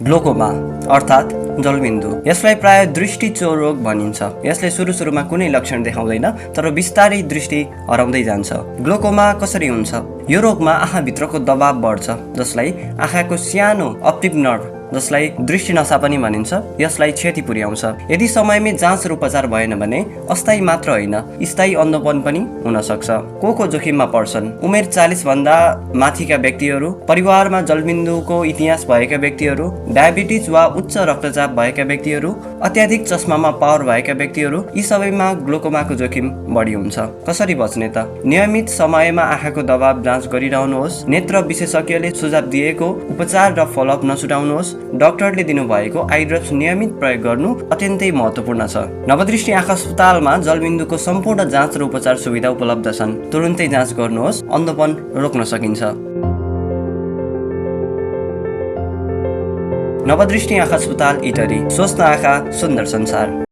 Glaucoma अर्थात् जलबिन्दु। यसलाई प्राय दृष्टि चोरोग भनिन्छ। यसले सुरुमा कुनै लक्षण देखाउँदैन, तर बिस्तारै दृष्टि हराउँदै जान्छ। ग्लोकोमा कसरी हुन्छ? यो रोगमा आँखाभित्रको दबाव बढ्छ, जसलाई आँखाको सानो अप्टिक नर्भ जसलाई दृष्टि नसा पनि भनिन्छ, यसलाई क्षति पुर्याउँछ। यदि समयमै जाँच र उपचार भएन भने अस्थायी मात्र होइन, स्थायी अन्धोपन पनि हुन सक्छ। को जोखिममा पर्छन्? उमेर 40 भन्दा माथिका व्यक्तिहरू, परिवारमा जलबिन्दुको इतिहास भएका व्यक्तिहरू, डायबिटिज वा उच्च रक्तचाप भएका व्यक्तिहरू, अत्याधिक चस्मामा पावर भएका व्यक्तिहरू, यी सबैमा ग्लोकोमाको जोखिम बढी हुन्छ। कसरी बच्ने त? नियमित समयमा आँखाको दबाव जाँच गरिरहनुहोस्। नेत्र विशेषज्ञले सुझाव दिएको उपचार र फलोअप नछुटाउनुहोस्। डाक्टरले दिनुभएको आई ड्रप्स नियमित प्रयोग गर्नु अत्यन्तै महत्त्वपूर्ण छ। नवदृष्टि आँखा अस्पतालमा जलबिन्दुको सम्पूर्ण जाँच र उपचार सुविधा उपलब्ध छन्। तुरुन्तै जाँच गर्नुहोस्, अन्धोपन रोक्न सकिन्छ। नवदृष्टि आँखा अस्पताल इटरी, स्वस्थ आँखा सुन्दर संसार।